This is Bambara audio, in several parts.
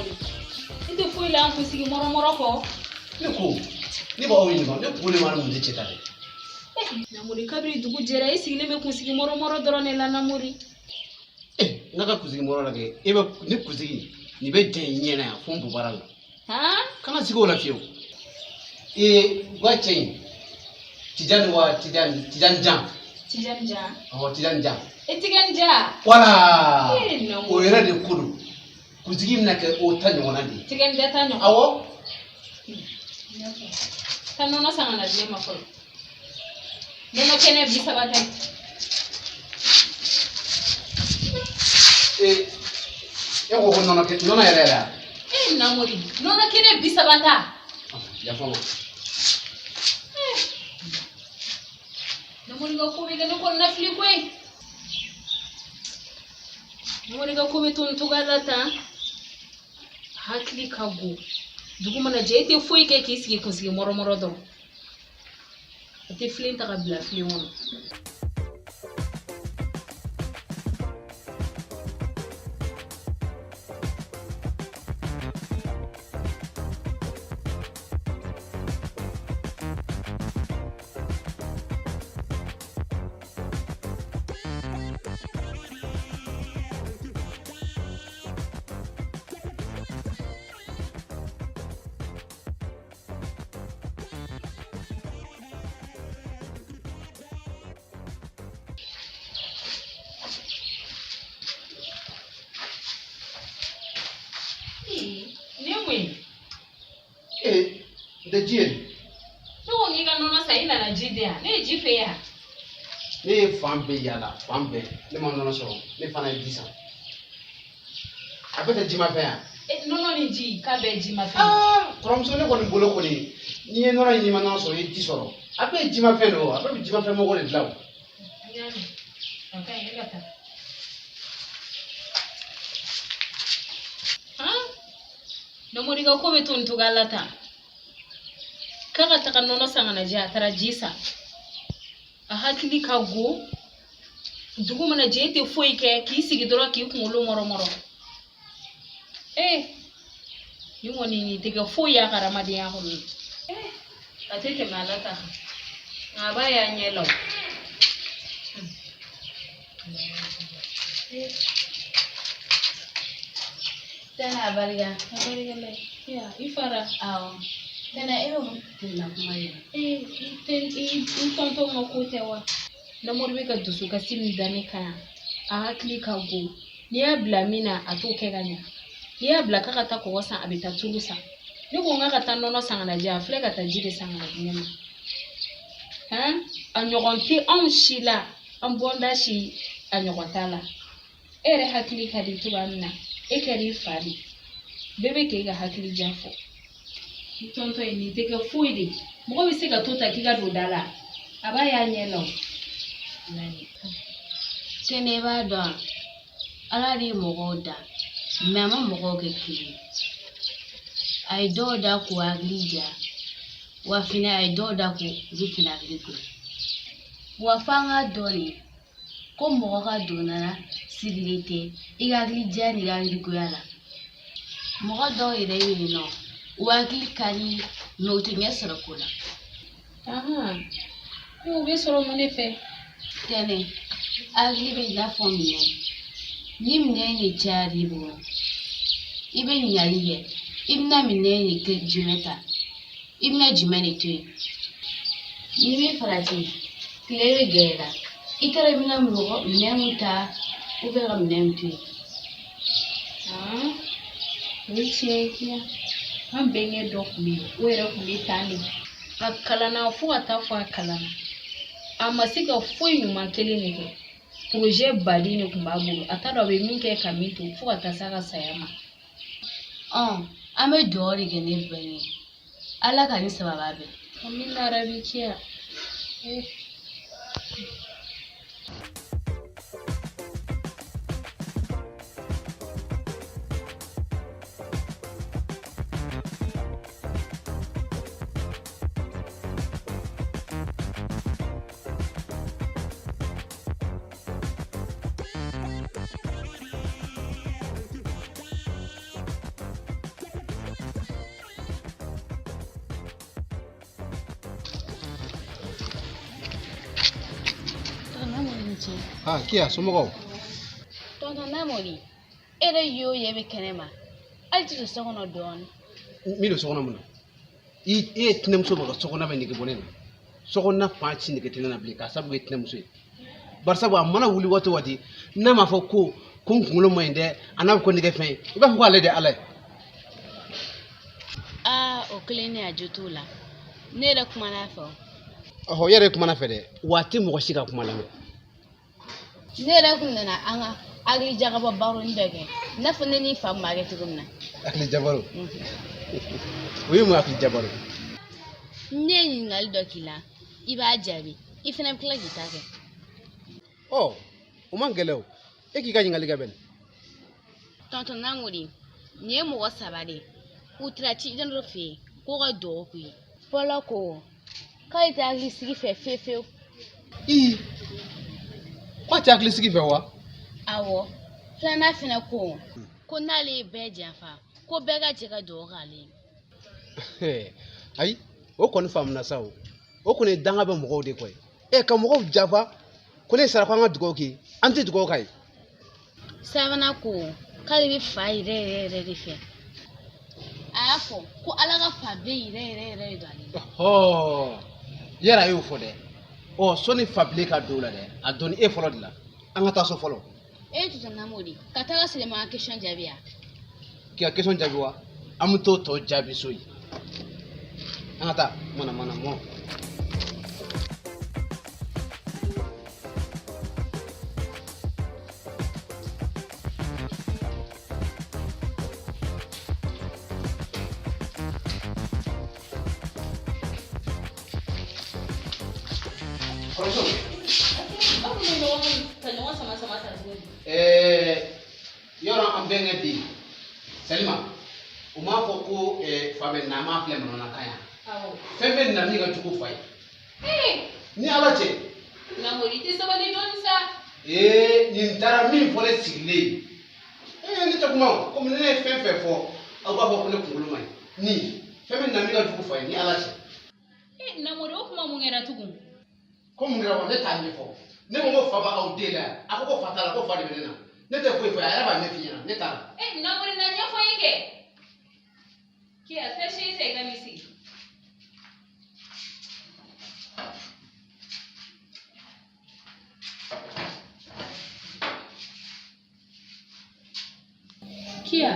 Namori, i tɛ foyi la an kunsigi mɔrɔmɔrɔ kɔ. Ne ko ne b'aw ɲininka, ne kunkolo ma mun de cɛ ta dɛ. Namori, kabiri dugu jɛra i sigilen bɛ kunsigi mɔrɔmɔrɔ dɔrɔn de la Namori. N ka kunsigi mɔrɔ la kɛ, e bɛ ne kunsigi nin bɛ jɛ i ɲɛna yan fo n bobara la. Kana sigi o la fiyewu. Ee, u ka cɛ in Tijani wa Tijani, Tijani Jan. Tijani Jan. Awɔ, Tijani Jan. E Tijani Jan. Wala. O yɛrɛ de ko don. Kunsigi bɛna kɛ o ta ɲɔgɔnna de ye. Tijani Jan ta ɲɔgɔn. Awɔ. Taa nɔnɔ san ka na di ne ma fɔlɔ. Nɔnɔ kɛnɛ 30 tɛ. Ee, e ko ko nɔnɔ kɛ nɔnɔ yɛrɛ yɛrɛ. Ee Namori, nɔnɔ kɛnɛ 30 ta. Yafa ma. Namori ka ko bɛ kɛ ne kɔnɔna fili koyi. Namori ka ko bɛ to nin cogoya la tan. Hakili ka go. Dugu mana jɛ e tɛ foyi kɛ k'i sigi kunsigi mɔrɔmɔrɔ dɔrɔn. A tɛ filen ta ka bila filen kɔnɔ. Nin ye mun ye? Ee, n tɛ ji ye. Ne ko k'i ka nɔnɔ san, i nana ji di yan. Ne ye ji fɛ yan. Ne ye fan bɛɛ yaala, fan bɛɛ. Ne ma nɔnɔ sɔrɔ, ne fana ye ji san. A bɛɛ tɛ jimafɛn yan. Nɔnɔ ni ji k'a bɛɛ jimafɛn. Aa, kɔrɔmuso, ne kɔni bolo kɔni, n'i ye nɔnɔ ɲini, i ma nɔnɔ sɔrɔ, i ye ji sɔrɔ. A bɛɛ ye jimafɛn don, a bɛɛ bɛ jimafɛn mɔgɔ de dilan o. N y'a mɛn. O ka ɲi, e ka taa. Han? Namori ka ko bɛ to nin cogoya la tan. K'a ka taga nɔnɔ san ka na di yan, a taara ji san. A hakili ka go. Dugu mana jɛ e tɛ foyi kɛ k'i sigi dɔrɔn k'i kunkolo mɔrɔmɔrɔ. Ee, nin kɔni nin tɛ kɛ foyi y'a ka adamadenya kɔnɔ. Ee, a tɛ tɛmɛ Ala ta kan. Nka a b'a y'a ɲɛ la o. Tɛnɛ, a barika. A barika la. Ya, i fara. Awɔ. Tɛnɛ, e bɛ mun kunna kuma ye? Ee, i tɔntɔn ka ko tɛ wa? Namori bɛ ka dusukasi min da ne kan yan, a hakili ka go. N'i y'a bila min na, a t'o kɛ ka ɲa. N'i y'a bila k'a ka taa kɔgɔ san, a bɛ taa tulu san. Ne ko n k'a ka taa nɔnɔ san ka na di yan, a filɛ ka taa ji de san ka na di ne ma. Han, a ɲɔgɔn tɛ anw si la, an bɔnda si a ɲɔgɔn t'a la. E yɛrɛ hakili ka di cogoya min na, e kɛra i fa de ye. Bɛɛ bɛ k'e ka hakili jan fɔ. N tɔntɔn ye nin tɛ kɛ foyi de ye. Mɔgɔ bɛ se ka to ta k'i ka don da la, a b'a y'a ɲɛ la o. Tɛnɛ, i b'a dɔn Ala de ye mɔgɔw da, mɛ a ma mɔgɔw kɛ kelen ye. A ye dɔw da k'u hakili ja, wa fɛnɛ a ye dɔw da k'u olu fɛnɛ hakili goya. Wa f'an k'a dɔn de ko mɔgɔ ka donna sirilen tɛ i ka hakili diya n'i ka hakili goya la. Mɔgɔ dɔw yɛrɛ bɛ yen nɔ, u hakili ka di mɛ u tɛ ɲɛ sɔrɔ ko la. O bɛ sɔrɔ mun de fɛ? Tɛnɛ, hakili bɛ i n'a fɔ minɛn. Ni minɛn de cayara i bolo, i bɛ ɲininkali kɛ, i bɛna minɛn de kɛ jumɛn ta, i bɛna jumɛn de to yen. N'i bɛ farati, tile bɛ gɛrɛ la, i t'a dɔn i bɛna mɔgɔ minɛn mun ta ka minɛn min to yen. O ye tiɲɛ ye kiya. An bɛnkɛ dɔ tun bɛ yen, o yɛrɛ tun bɛ tan de. A kalanna fo ka taa fɔ a kalanna. A ma se ka foyi ɲuman kelen de kɛ. Projet baden de tun b'a bolo. A t'a dɔn a bɛ min kɛ ka min to fo ka taa s'a ka saya ma. An bɛ dugawu de kɛ ne bɛnkɛ ye. Ala ka ni sababa bɛn. Amina rabi kiya. ce. Ha, Kiya, somɔgɔw? Tonton Namori, e yɛrɛ ye o ye bɛ kɛnɛ ma. Hali ti don so kɔnɔ dɔɔnin. N bɛ don so kɔnɔ mun na? I e ye tɛnɛmuso ma ka sokɔnɔna bɛ nege bɔ ne na. Sokɔnɔna fan si nege tɛ ne na bilen k'a sababu kɛ tɛnɛmuso ye. Bari sabu a mana wuli waati o waati n'a m'a fɔ ko n kunkolo man ɲi dɛ, a n'a bɛ ko nege fɛn ye, i b'a fɔ ko ale de ye Ala ye. Aa, o kelen ne a jo t'o la. Ne yɛrɛ kumana a fɛ. Ɔhɔ, i yɛrɛ kumana fɛ dɛ, wa a tɛ mɔgɔ si ka kuma lamɛn. Ne yɛrɛ kun nana an ka hakili jagabɔ baroni dɔ kɛ, i n'a fɔ ne ni fa tun b'a kɛ cogo min na. Hakili jabaro? O ye mun hakili jabaro? Ne ye ɲininkali dɔ k'i la, i b'a jaabi, i fana bɛ tila k'i ta kɛ. Ɔ, o man gɛlɛn o. E k'i ka ɲininkali kɛ bɛn. Tonton Namori, nin ye mɔgɔ saba de ye. U taara ciden dɔ fɛ yen k'o ka dugawu k'u ye. Fɔlɔ ko k'ale tɛ hakili sigi fɛ fiyewu fiyewu. Ii, k'a tɛ hakili sigi fɛ wa? Awɔ, filanan fana ko n'ale ye bɛɛ janfa, ko bɛɛ ka jɛ ka dugawu k'ale ye. Ayi, o kɔni faamuna sa o. O kɔni ye danga bɛ mɔgɔw de kɔ ye. Ɛ, ka mɔgɔw janfa, ko ne sara ko an ka dugawu kɛ, an tɛ dugawu k'a ye. Sabanan ko k'ale bɛ fa yɛrɛ yɛrɛ yɛrɛ de fɛ. A y'a fɔ ko Ala ka fa bilen yɛrɛ yɛrɛ yɛrɛ de don ale la. Ɔhɔ, yɛrɛ a y'o fɔ dɛ. Ɔ, sɔnni fa bilen ka don o la dɛ, a dɔnni e fɔlɔ de la. An ka taa so fɔlɔ. E tonton Namori, ka taga Selema ka question jaabi yan. K'i ka question jaabi wa? An bɛ t'o tɔ jaabi so yen. An ka taa, mana mana mɔ. Aw bɛ ɲɔgɔn ka ɲɔgɔn sama sama ta cogo di? Yɔrɔ an bɛnkɛ bi Salima, u m'a fɔ ko fa bɛ na m'a filɛ manamanakan yan. Awɔ. Fɛn bɛ na min ka jugu fa ye. Ni Ala cɛ. Namori, i tɛ sabali dɔɔni sa. Nin taara min fɔ ne sigilen ye. Ne tɛ kuma o, komi ne ye fɛn fɛn fɔ, aw b'a fɔ ko ne kunkolo man ɲi. Nin fɛn bɛ na min ka jugu fa ye ni Ala cɛ. Namori, o kuma mun kɛra tugun? Ko mun kɛra wa, ne t'a ɲɛfɔ. Ne ko fa b'aw den la yan, a ko fa t'a la, ko fa de bɛ ne na. Ne tɛ foyi fɔ a yɛrɛ b'a ɲɛf'i ɲɛna, ne t'a la. Namori, na ɲɛfɔ n ye kɛ. Kiya, sɛsi i ka n'i sigi. Kiya,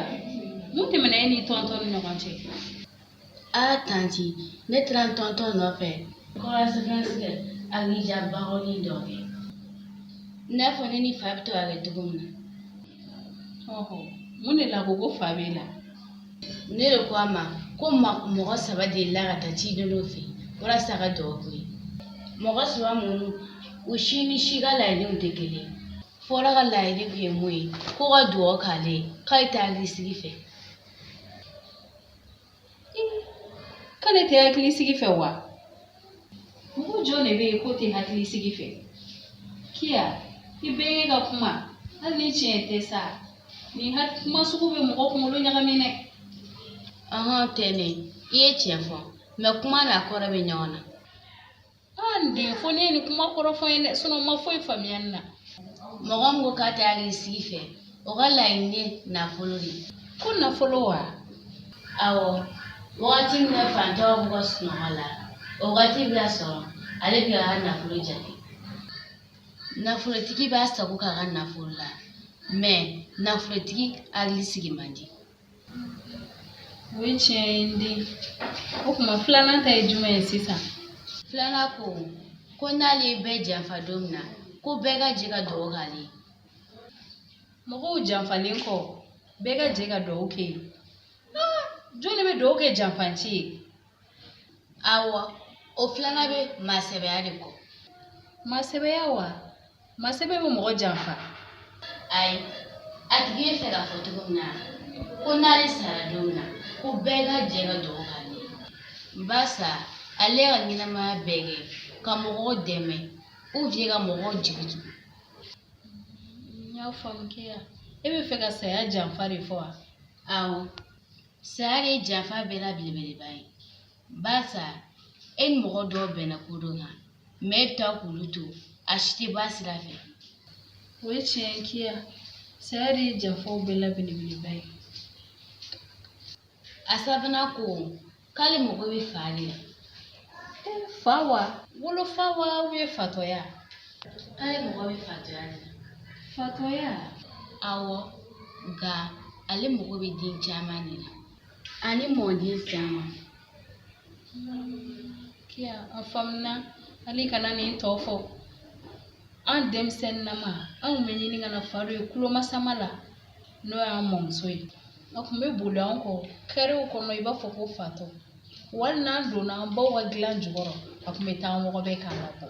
mun tɛmɛna e ni tɔntɔn ni ɲɔgɔn cɛ? Aa tanti, ne taara n tɔntɔn nɔfɛ. Kɔrɔsikansi kɛ, hakili jabagɔnin dɔ kɛ. I n'a fɔ ne ni fa bɛ to ka kɛ cogo min na. Ɔhɔ, mun de la ko fa b'e la? Ne de ko a ma ko mɔgɔ saba delila ka taa ciden dɔ fɛ yen walasa ka dugawu k'u ye. Mɔgɔ saba minnu, u si ni si ka laɲiniw tɛ kelen ye. Fɔlɔ ka laɲini tun ye mun ye, ko ka dugawu k'ale ye, k'ale tɛ hakili sigi fɛ. K'ale tɛ hakili sigi fɛ wa? Mɔgɔ jɔn de bɛ yen k'o tɛ hakili sigi fɛ? Kiya, i bɛnkɛ ka kuma, hali ni tiɲɛ tɛ sa, nin kuma sugu bɛ mɔgɔ kunkolo ɲagami dɛ. Ɔhɔn, Tɛnɛ, i ye tiɲɛ fɔ, mɛ kuma n'a kɔrɔ bɛ ɲɔgɔn na. Aa, n den, fo ne ye nin kuma kɔrɔ fɔ n ye dɛ, sinɔn n ma foyi faamuya nin na. Mɔgɔ min ko k'a tɛ hakili sigi fɛ, o ka laɲini ye nafolo de ye. Ko nafolo wa? Awɔ, wagati min na fantanw b'u ka sunɔgɔ la, o wagati bɛna sɔrɔ ale bɛ k'a ka nafolo jate. Nafolotigi b'a sago k'a ka nafolo la, mɛ nafolotigi hakili sigi man di. O ye tiɲɛ ye n den. O tuma filanan ta ye jumɛn ye sisan? Filanan ko n'ale ye bɛɛ janfa don min na, ko bɛɛ ka jɛ ka dugawu k'ale ye. Mɔgɔw janfalen kɔ, bɛɛ ka jɛ ka dugawu kɛ ye. Jɔn de bɛ dugawu kɛ janfanci ye? Awɔ, o filanan bɛ maasɛbɛya de kɔ. Maasɛbɛya wa? Maasɛbɛ bɛ mɔgɔ janfa. Ayi, a tigi bɛ fɛ k'a fɔ cogo min na, ko n'ale sara don min na, ko bɛɛ ka jɛ ka dugawu k'ale ye. Barisa ale ka ɲɛnamaya bɛɛ kɛ ka mɔgɔw dɛmɛ ou bien ka mɔgɔw jigi tugu. N y'a faamu Kiya. E bɛ fɛ ka saya janfa de fɔ wa? Awɔ, saya de ye janfa bɛɛ la belebeleba ye. Barisa e ni mɔgɔ dɔw bɛnna ko dɔ kan, mɛ e bɛ taa k'olu to, a si tɛ bɔ a sira fɛ. O ye tiɲɛ ye Kiya. Saya de ye janfaw bɛɛ la belebeleba ye. A sabanan ko k'ale mago bɛ fa de la. Fa wa? Wolofa wa ou bien fatɔya? K'ale mago bɛ fatɔya de la. Fatɔya? Awɔ, nka ale mago bɛ den caman de la ani mɔden caman. Kiya, a faamuna. Hali kana nin tɔ fɔ. An denmisɛnninnama, an kun bɛ ɲini ka na fa dɔ ye kulomasama la, n'o y'an mɔmuso ye. A kun bɛ boli an kɔ kɛrew kɔnɔ i b'a fɔ ko fatɔ. Wali n'an donna an baw ka dilan jukɔrɔ, a kun bɛ taa an wɔgɔbɛ k'an labɔ.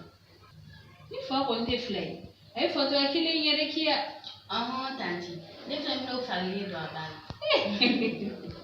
Ni fa kɔni tɛ fila ye, a ye fatɔya kelen in yɛrɛ Kiya. Ɔhɔn tanti, ne fana bɛn'o fa kelen don a ba la.